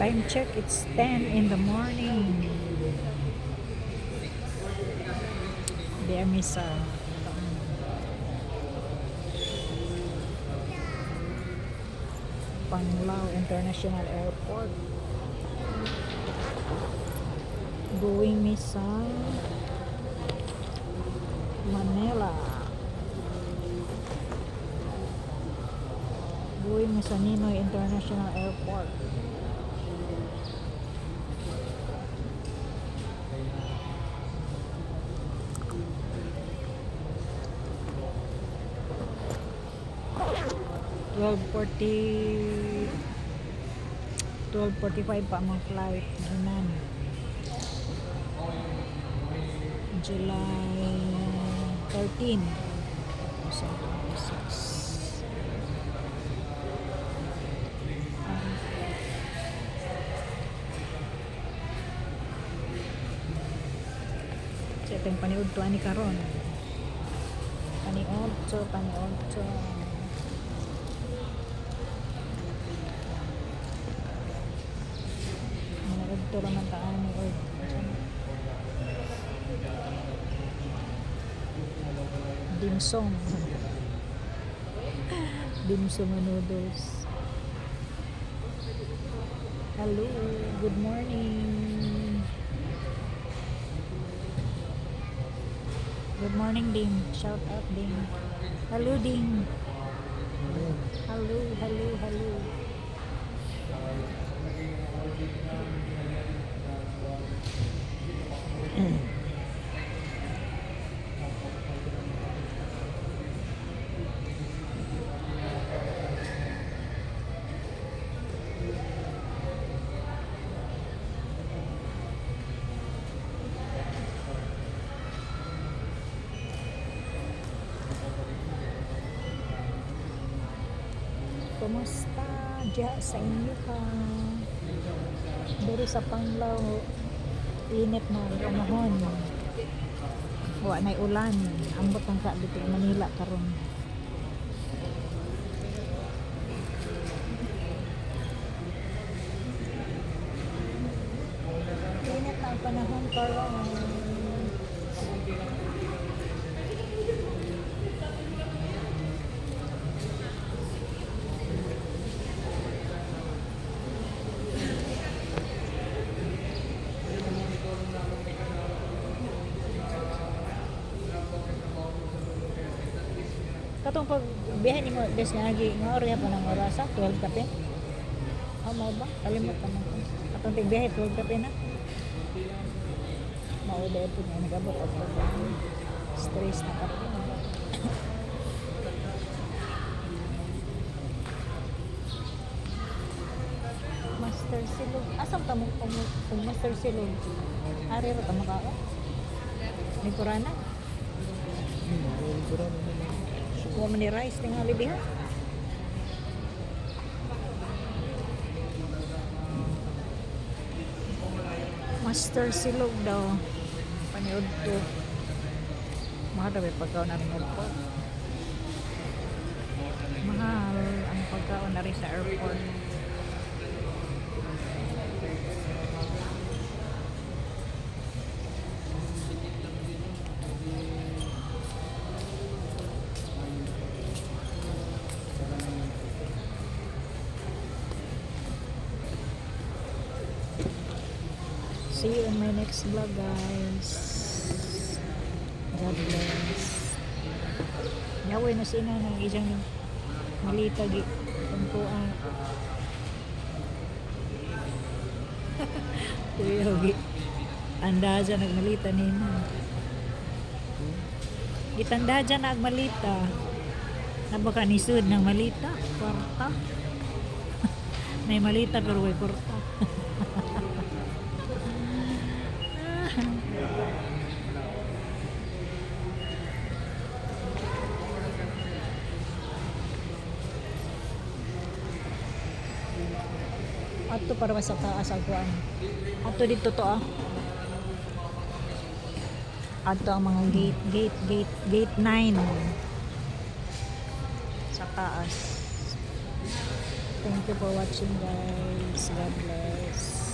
Time check, it's 10 in the morning. Di ami sa Panglao International Airport. Going mi sa Manila. Going mi sa Ninoy International Airport. 12:40, 12:45 pa among flight inan July 13, 2026. Sa itong paniud to ani karon, paniud to, paniud to. Paniud to raman ta ani og dimsum. Dimsum nga noodles. Hello, good morning. Good morning, Ding. Shout out, Ding. Hello, Ding. Hello, hello, hello. Kumusta diya sa inyo ka? Diri sa Panglao, init na ang panahon. Wa nay ulan. Ambot ang ka dito sa Manila karon. Init na ang panahon karon. Katong pag biyahe nimo des nga agi nga oras pa ng orasa, 12 kape. Oh, mao ba? Kalimot pa man ko. Katong tig biyahe 12 kape na. Mao dahil po nga nag-abot og stress na kape. Master Silog. Asam ta mo kung Master Silog? Ari ra ta makaon? Ni Kurana? Wa man ni rice tingali diha. Master Silog daw. Paniud to. Mahal daw yung pagkaon na rin airport. Mahal ang pagkaon na rin sa airport. See you in my next vlog, guys. God bless. Yaway na sina ng isang malita gi tungkuan. Kuya gi. Anda dyan nagmalita nimo. Gitanda dyan nagmalita. Nabaka nisud ng malita. Kwarta. May malita pero way kwarta. Ato para sa taas ang kuan. Ato dito to ah. Ato ang mga gate, gate, gate, gate 9. Sa taas. Thank you for watching, guys. God bless.